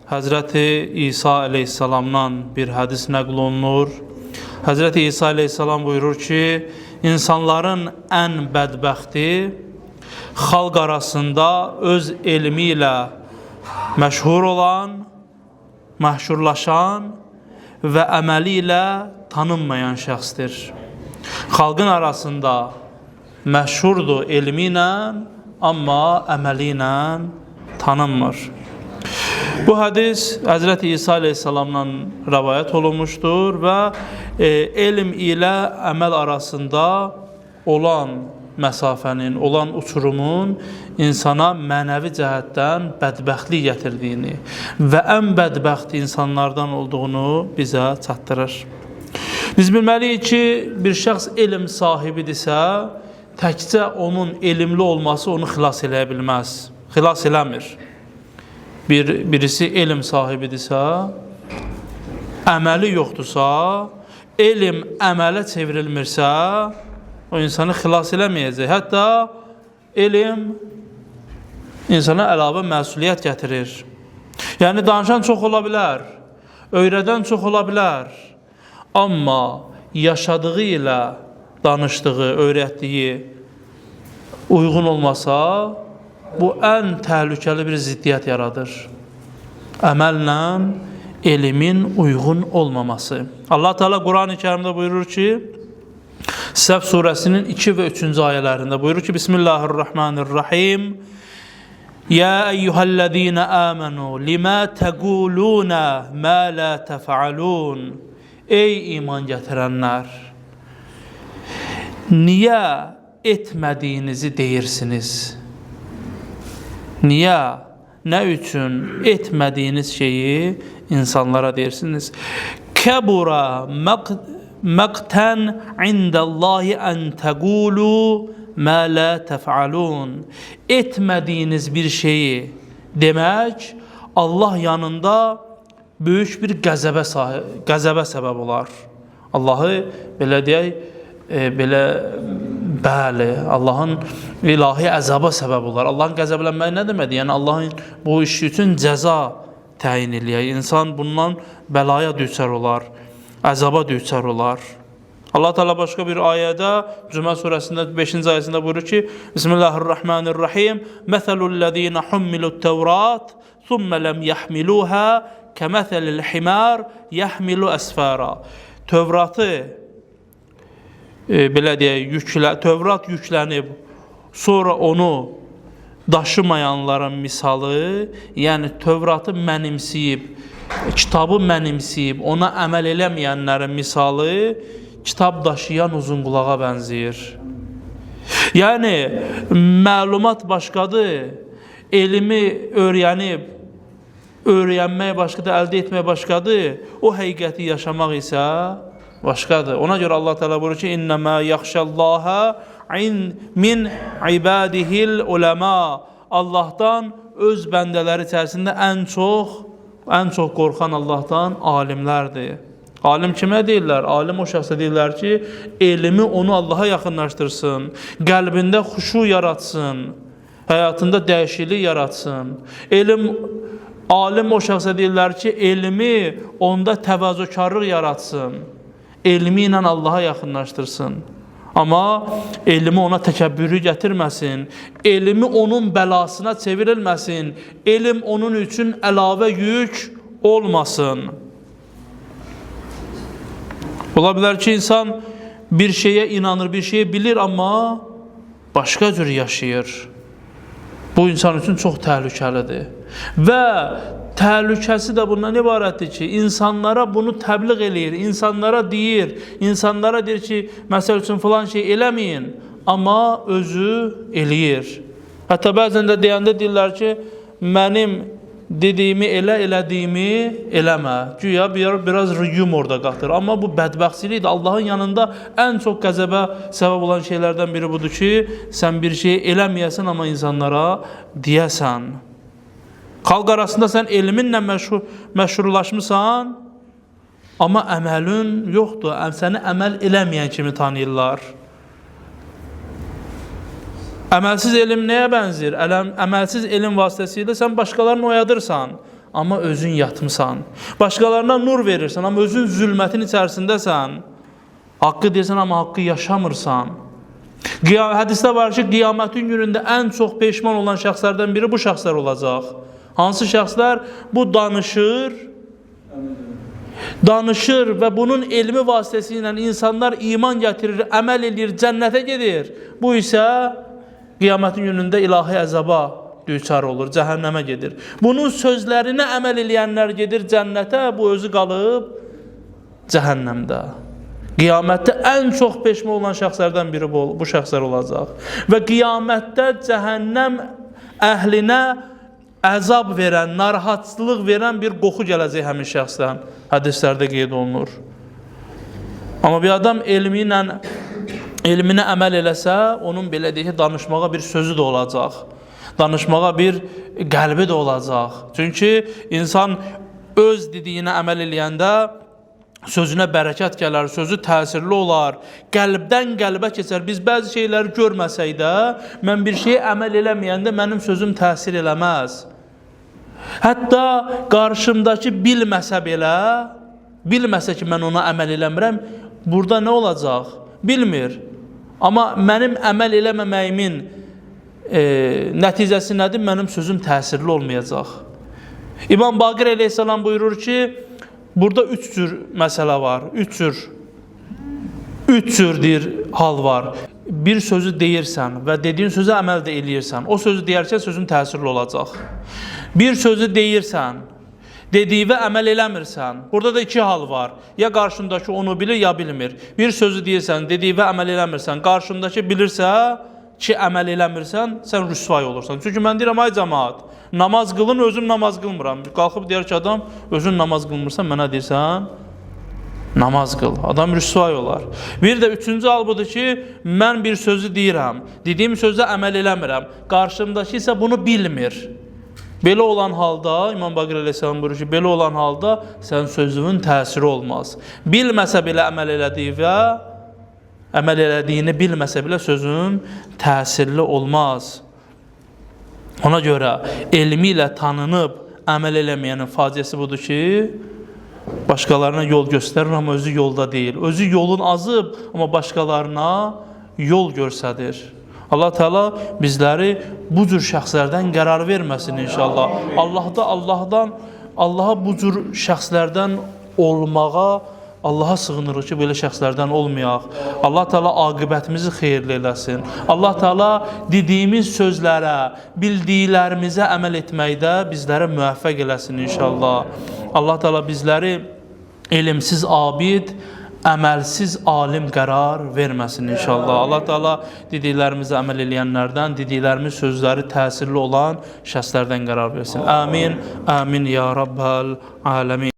Həzrəti İsa əleyhissalamdan bir hədis nəql olunur. Həzrəti İsa əleyhissalam buyurur ki, insanların ən bədbəxti xalq arasında öz elmi ilə məşhur olan, məşhurlaşan və əməli ilə tanınmayan şəxsdir. Xalqın arasında məşhurdur elmi ilə, amma əməli ilə tanınmır. Bu hədis Həzrəti İsa əleyhissalamdan rəvayət olunmuşdur və elm ilə əməl arasında olan məsafənin, olan uçurumun insana mənəvi cəhətdən bədbəxtlik gətirdiyini və ən bədbəxt insanlardan olduğunu bizə çatdırır. Biz bilməliyik ki, bir şəxs elm sahibidirsə, təkcə onun elmli olması onu xilas eləyə bilməz. Xilas eləmir. Birisi elm sahibidirsə, əməli yoxdursa, elm əmələ çevrilmirsə, o insanı xilas eləməyəcək. Hətta elm insana əlavə məsuliyyət gətirir. Yəni, danışan çox ola bilər, öyrədən çox ola bilər, amma yaşadığı ilə danışdığı, öyrətdiyi uyğun olmasa, bu ən təhlükəli bir ziddiyyət yaradır. Əməllə elmin uyğun olmaması. Allah Teala Quran-ı Kərimdə buyurur ki, Səf surəsinin 2 və 3-cü ayələrində buyurur ki, Bismillahirrahmanirrahim. Ya eyyuhellezine amenu lima tequluna ma la tef'alun. Ey iman gətirənlər, niyə etmədiyinizi deyirsiniz? Niyə? Nə üçün etmədiyiniz şeyi insanlara deyirsiniz? Kəbura məqtən indallahi ən təqulu mə la təf'alun. Etmədiyiniz bir şeyi demək Allah yanında böyük bir qəzəbə səbəb olar. Allahı belə deyək, belə bəli, Allahın ilahi əzaba səbəb olar. Allahın qəzəblənməyi nə deməkdir? Yəni Allahın bu iş üçün cəza təyin eləyək. İnsan bundan bəlaya düçar olar, əzaba düçar olar. Allah Teala başqa bir ayədə Cümə surəsində 5-ci ayəsində buyurur ki: Bismillahirrahmanirrahim. Məsəlul-lezina hummilut-Tevrat thumma lem yahmiluha kəməsəlil himar yahmilu əsfara. Tövratı belə deyək, Tövrat yüklənib, sonra onu daşımayanların misalı, yəni Tövratı mənimsəyib, kitabı mənimsəyib, ona əməl eləməyənlərin misalı kitab daşıyan uzunqulağa bənzəyir. Yəni, məlumat başqadır, elmi öyrənib, öyrənmək başqadır, əldə etmək başqadır, o həqiqəti yaşamaq isə başqadır. Ona görə Allah Teala buyurur ki: "İnnemâ yaxşəllâhe min ibadihil ulema." Allahdan öz bəndələri içərisində ən çox qorxan Allahdan alimlərdir. Alim kimə deyirlər? Alim o şəxsə deyirlər ki, elmi onu Allaha yaxınlaşdırsın, qəlbində xuşu yaratsın, həyatında dəyişiklik yaratsın. Alim o şəxsə deyirlər ki, elmi onda təvazökarlıq yaratsın, elmi ilə Allaha yaxınlaşdırsın. Amma elmi ona təkəbbürü gətirməsin, elmi onun bəlasına çevrilməsin, elm onun üçün əlavə yük olmasın. Ola bilər ki, insan bir şeyə inanır, bir şeyi bilir, amma başqa cür yaşayır. Bu insan üçün çox təhlükəlidir. Və təhlükəsi də bundan ibarətdir ki, insanlara bunu təbliğ eləyir, insanlara deyir, ki, məsəl üçün filan şey eləməyin, amma özü eləyir. Hətta bəzən də deyəndə deyirlər ki, mənim dediyimi elə, elədiyimi eləmə. Güya biraz yumor da qatır. Amma bu bədbəxtçilikdir. Allahın yanında ən çox qəzəbə səbəb olan şeylərdən biri budur ki, sən bir şey eləməyəsən, amma insanlara deyəsən. Xalq arasında sən elminlə məşhurlaşmısan, amma əməlin yoxdur. Səni əməl eləməyən kimi tanıyırlar. Əməlsiz elm nəyə bənzir? Əməlsiz elm vasitəsilə sən başqalarını oyadırsan. amma özün yatmısan. Başqalarına nur verirsən, amma özün zülmətin içərisindəsən. Haqqı deyirsən, amma haqqı yaşamırsan. Hədisdə var ki, qiyamətin günündə ən çox peşman olan şəxslərdən biri bu şəxslər olacaq. Hansı şəxslər? Bu danışır, danışır və bunun elmi vasitəsilə insanlar iman gətirir, əməl eləyir, cənnətə gedir. Bu isə qiyamətin günündə ilahi əzaba düçar olur, cəhənnəmə gedir. Bunun sözlərinə əməl eləyənlər gedir cənnətə, bu özü qalıb cəhənnəmdə. Qiyamətdə ən çox peşman olan şəxslərdən biri bu şəxslər olacaq. Və qiyamətdə cəhənnəm əhlinə əzab verən, narahatlıq verən bir qoxu gələcək həmin şəxsdən. Hədislərdə qeyd olunur. Amma bir adam elmi ilə elminə əməl eləsə, onun belə deyək ki, danışmağa bir sözü də olacaq. Danışmağa bir qəlbi də olacaq. Çünki insan öz dediyinə əməl eləyəndə sözünə bərəkət gələr, sözü təsirli olar, qəlbdən qəlbə keçər. Biz bəzi şeyləri görməsək də, mən bir şeyə əməl eləməyəndə mənim sözüm təsir eləməz. Hətta qarşımdakı bilməsə belə, bilməsə ki, mən ona əməl eləmirəm, burada nə olacaq? Bilmir. Amma mənim əməl eləməməyimin nəticəsi nədir? Mənim sözüm təsirli olmayacaq. İmam Baqir əleyhissalam buyurur ki, burada üç cür məsələ var. Üç cür deyir, hal var. Bir sözü deyirsən və dediyin sözə əməl də eləyirsən. O sözü deyərkən sözün təsirli olacaq. Bir sözü deyirsən, dediyinə əməl eləmirsən. Burada da iki hal var. Ya qarşındakı onu bilir, ya bilmir. Bir sözü deyirsən, dediyinə əməl eləmirsən. Qarşındakı bilirsə ki, əməl eləmirsən, sən rüsvay olursan. Çünki mən deyirəm, ay cəmaat, namaz qılın, özüm namaz qılmıram. Qalxıb deyər ki, adam, özün namaz qılmırsan, mənə deyirsən, namaz qıl. Adam rüsvay olar. Bir də üçüncü hal budur ki, mən bir sözü deyirəm, dediyim sözə əməl eləmirəm. Qarşımdakı isə bunu bilmir. Belə olan halda, İmam Baqir əleyhissalam buyurur ki, belə olan halda sən sözünün təsiri olmaz. Bilməsə belə əməl elədiyi və əməl elədiyini bilməsə belə sözün təsirli olmaz. Ona görə elmi ilə tanınıb əməl eləməyənin faciəsi budur ki, başqalarına yol göstərir, amma özü yolda deyil. Özü yolun azıb, amma başqalarına yol göstərir. Allah Teala bizləri bu cür şəxslərdən qərar verməsin inşallah. Allaha bu cür şəxslərdən olmağa Allaha sığınırıq ki, belə şəxslərdən olmayaq. Allah Teala aqibətimizi xeyirli eləsin. Allah Teala dediyimiz sözlərə, bildiklərimizə əməl etməkdə bizlərə müvəffəq eləsin inşallah. Allah Teala bizləri elmsiz abid, əməlsiz alim qərar verməsin inşallah. Allah Teala dediklərimizə əməl eləyənlərdən, dediklərimiz sözləri təsirli olan şəxslərdən qərar versin. Amin. Amin ya Rabbel aləmin.